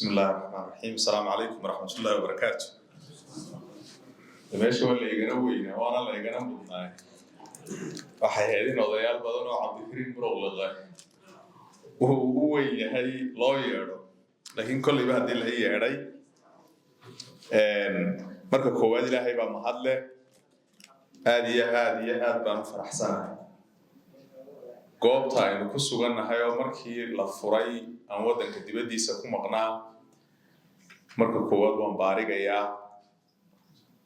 بسم الله الرحمن الرحيم. السلام عليكم ورحمة الله وبركاته. Meesha waa la igana weynaa, waana la igana mudnaay. Waxay ahayd in odayaal badan oo Cabdikariim Muruqliqe uu u weyn yahay loo yeedho, laakiin kolleyba haddii la ii yeedhay, marka koowaad Ilaahay baa mahad leh. Aad iyo aad iyo aad baan u faraxsanahay goobta aynu ku sugannahay oo markii la furay aan waddanka dibaddiisa ku maqnaa. Marka koowaad waan baarigayaa,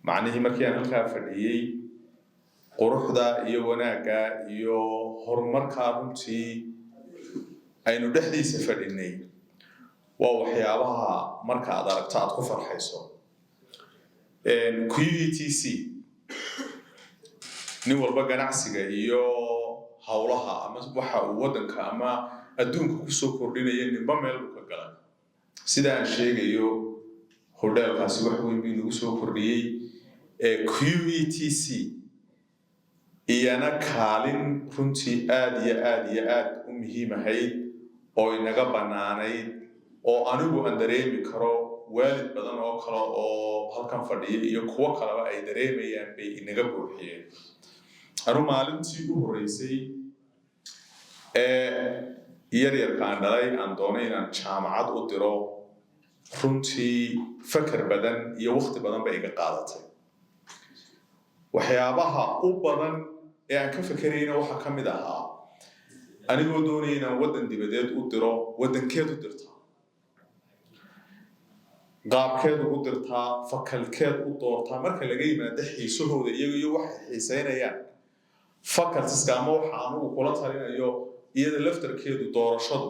macnihii markii aan halkaa fadhiyey, quruxda iyo wanaagga iyo horumarkaa runtii aynu dhexdiisa fadhinay waa waxyaabaha marka aad aragto aad ku farxayso. QETC, nin walba ganacsiga iyo howlaha ama waxa uu waddanka ama adduunka kusoo kordhinaya ninba meel buu ka galay. Sida aan sheegayo, hodheelkaasi wax weyn bii nagu soo kordhiyey. QETC iyana kaalin runtii aad iyo aad iyo aad u muhiim ahayd oo inaga bannaanayd, oo anigu aan dareemi karo, waalid badan oo kale oo halkan fadhiya iyo kuwo kaleba ay dareemayaan, bay inaga buuxiyeen. Anu maalintii u horreysay ee yaryarka aan dhalay aan doonay inaan jaamacad u diro, runtii fakar badan iyo waqti badan bay iga qaadatay. Waxyaabaha u badan ee aan ka fekerayna waxaa ka mid ahaa, anigoo doonaya inaan waddan dibadeed u diro, waddankeed u dirtaa, qaabkeed ugu dirtaa, faculty-geed u doortaa, marka laga yimaado xiisahooda iyaga iyo waxay xiiseynayaan, faculties-ka ama waxa anugu kula talinayo, iyada laftarkeedu doorashadu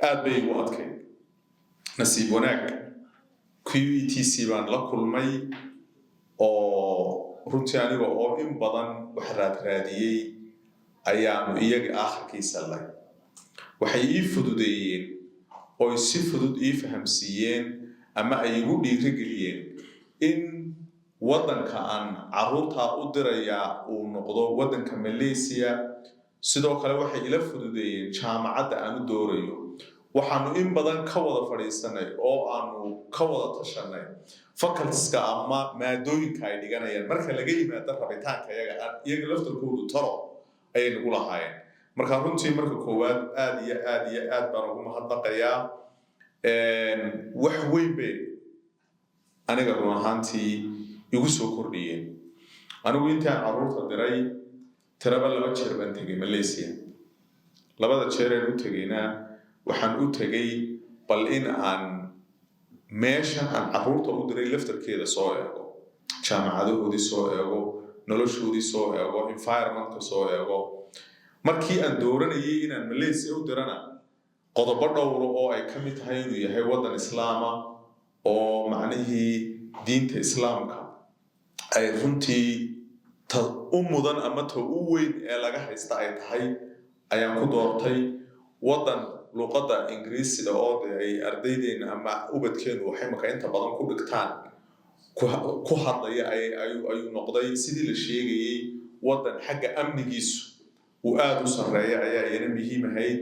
aad bay igu adkayd. Nasiib wanaag, QETC baan la kulmay, oo runtii aniga oo in badan wax raadraadiyey ayaanu iyaga aakhirkiisa lay. Waxay ii fududeeyeen oy si fudud ii fahamsiiyeen ama ay igu dhiirigeliyeen in waddanka aan carruurtaa u dirayaa uu noqdo waddanka Malaysia. Sidoo kale waxay ila fududeeyeen jaamacadda aan u doorayo. Waxaanu in badan ka wada fadhiisanay oo aanu ka wada tashanay faculties-ka ama maadooyinka ay dhiganayaan, marka laga yimaado rabitaanka iyaga laftarkoodu talo ayay nagu lahaayeen. Marka runtii marka koowaad aad iyo aad iyo aad baan ugu mahadnaqayaa. Wax weyn bay aniga run ahaantii igu soo kordhiyeen. Anigu intaan carruurta diray tiraba laba jeer baan tegay Malaysia. Labada jeereen u tegayna waxaan u tegay bal in aan meeshan aan carruurta u diray laftarkeeda soo eego, jaamacadahoodii soo eego, noloshoodii soo eego, environmentka soo eego. Markii aan dooranayay inaan Malaysia u dirana, qodobo dhowra oo ay ka mid tahay inuu yahay waddan islaama oo macnihii diinta islaamka ay runtii ta u mudan ama ta u weyn ee laga haysta ay tahay ayaan ku doortay. Waddan luqadda Ingiriisida oo de ay ardaydeena ama ubadkeenu waxay marka inta badan ku dhigtaan ku hadlaya ayuu noqday. Sidii la sheegayey, waddan xagga amnigiisu uu aada u sarreeya ayaa iyana muhiim ahayd.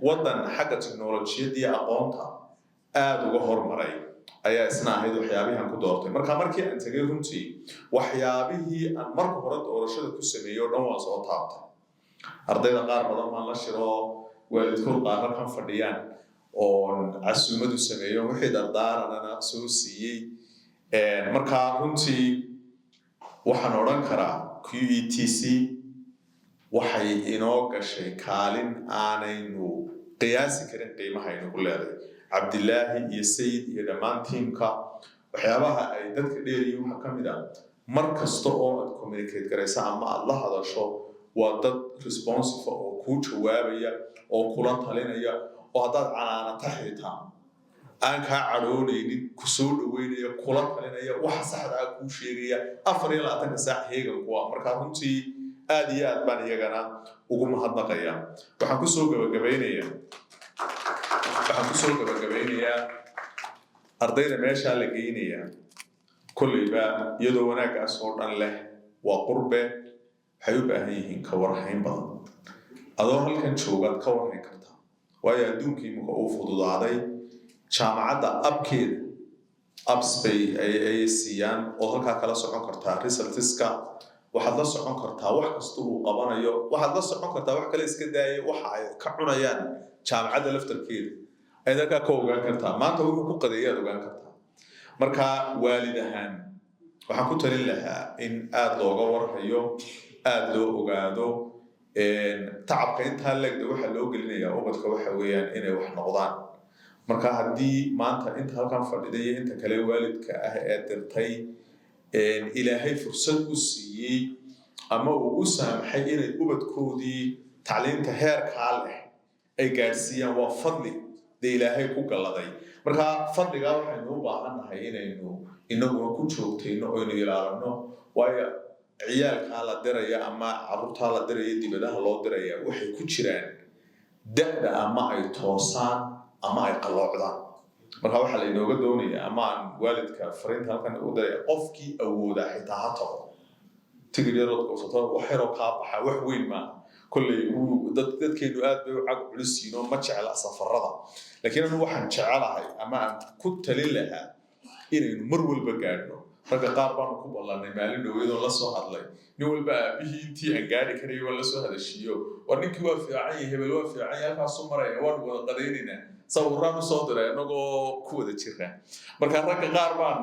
Waddan xagga tiknolojiyadda iyo aqoonta aada uga hormaray ayaa isna ahayd waxyaabihii aan ku doortay. Marka markii aan tegay, runtii waxyaabihii aan marka hore doorashada ku sameeyey oo dhan waan soo taabtay. Ardayda qaar badan baan la shiro, waalidkood qaar halkan fadhiyaan, oon casuumadu sameeyo, wixii dardaaranana soo siiyey. Marka runtii waxaan odhan karaa QETC waxay inoo gashay kaalin aanaynu qiyaasi karin qiimaha aynu ku leedahay. Cabdilaahi iyo Sayid iyo dhammaan tiimka, waxyaabaha ay dadka dheeriyin waxaa ka mid ah, mar kasta oo aad communicate garaysa ama aad la hadasho, waa dad responsive oo kuu jawaabaya oo kula talinaya, oo haddaad canaanata xitaa aan kaa cadhoonaynin, ku soo dhaweynaya, kula talinaya, waxa saxda ah kuu sheegaya, 24-ka saac heegan kuwa. Marka runtii aad iyo aad baan iyagana ugu mahadnaqaya. Waxaan kusoo gabagabaynayaa, ardayda meeshaa la geynayaa kolleyba iyadoo wanaaggaas oo dhan leh, waa qurbe, waxay u baahan yihiin ka warhayn badan. Adoo halkan joogaad ka warhayn kartaa, waayo adduunkii imika uu fududaaday. Jaamacadda appkeeda, apps bay ayay siiyaan oo halkaa kala socon kartaa resultska. Waxaad la socon kartaa wax kasta uu qabanayo. Waxaad la socon kartaa wax kale iska daaya, waxa ay ka cunayaan jaamacadda laftarkeeda ayaad halkaa ka ogaan kartaa. Maanta wuxuu ku qadeeyaad ogaan kartaa. Marka waalid ahaan waxaan ku talin lahaa in aada looga warhayo, aada loo ogaado tacabka intaa leegda waxaa loo gelinayaa ubadka. Waxa weeyaan inay wax noqdaan. Marka haddii maanta inta halkan fadhida iyo inta kale waalidka ah ee dirtay Ilaahay fursad u siiyey ama uu u saamaxay inay ubadkoodii tacliinta heerkaa leh ay gaadhsiiyaan, waa fadli dee Ilaahay ku galladay. Marka fadligaa waxaynu u baahannahay inaynu inaguna ku joogtayno oynu ilaalino, waayo ciyaalkaa la diraya ama caruurtaa la diraya, dibadaha loo diraya, waxay ku jiraan da'da ama ay toosaan ama ay qalloocdaan. Marka waxaa laynooga doonaya ama aan waalidka fariinta halkan ugu diraya, qofkii awoodaa xitaa ha tago. Tigidh yarood goosato, wax yaroo kaa baxa, wax weyn maaha. Kolley dadkeenu aad bay u cag culisiin oo ma jecla safarada, laakiin anu waxaan jecelahay ama aan ku talin lahaa inaynu mar walba gaadhno. Ragga qaar baanu ku ballanay maalin dhoweedoo la soo hadlay. Nin walba aabihii intii aan gaadhi karayay waan la soo hadashiiyo. War ninkii waa fiican yahay, hebel waa fiican yahay, halkaasuu maraya, waanu wada qadaynaynaa, sawiraan usoo diray annagoo ku wada jira. Marka ragga qaar baan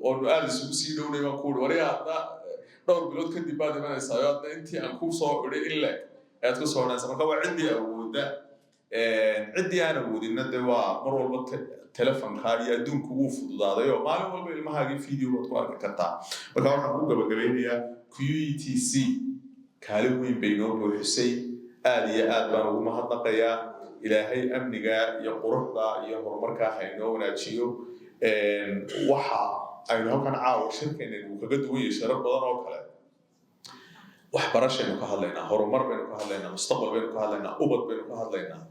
oonu aada isugu sii dhownay baan ku uri, waryaa, hadna dhowr bilood kadib baad imanaysaa oo hadna intii aan ku soo idhay in leeg ayaad ku soo odhanaysa. Marka waa ciddii awoodda. Ciddii aan awoodinna de waa mar walba telefonka iyo adduunku wuu fududaaday oo maalin walba ilmahaagii video baad ku arki kartaa. Marka waxaan ku gabagabeynayaa, QETC kaalin weyn bay noo buuxisay. Aad iyo aad baan ugu mahadnaqayaa. Ilaahay amniga iyo quruxda iyo horumarka ha inoo wanaajiyo. Waxa aynu halkan caawa shirkeena uu kaga duwan yahay shirar badan oo kale, waxbarashaynu ka hadlaynaa, horumar baynu ka hadlaynaa, mustaqbal baynu ka hadlaynaa, ubad baynu ka hadlaynaa.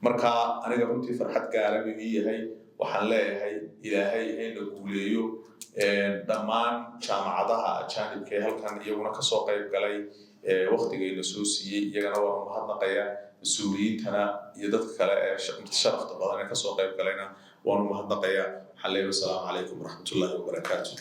Marka aniga runtii farxad gaara buu ii yahay. Waxaan leeyahay Ilaahay hayna guuleeyo. Dhammaan jaamacadaha ajaanibka ee halkan iyaguna kasoo qayb galay, waktigayna soo siiyey, iyagana waan mahadnaqaya. Mas-uuliyiintana iyo dadka kale ee sharafta badan ee kasoo qayb galayna waanu mahadnaqaya. Waxaan leeyahay wasalaamu calaykum waraxmatullaahi wabarakaatu.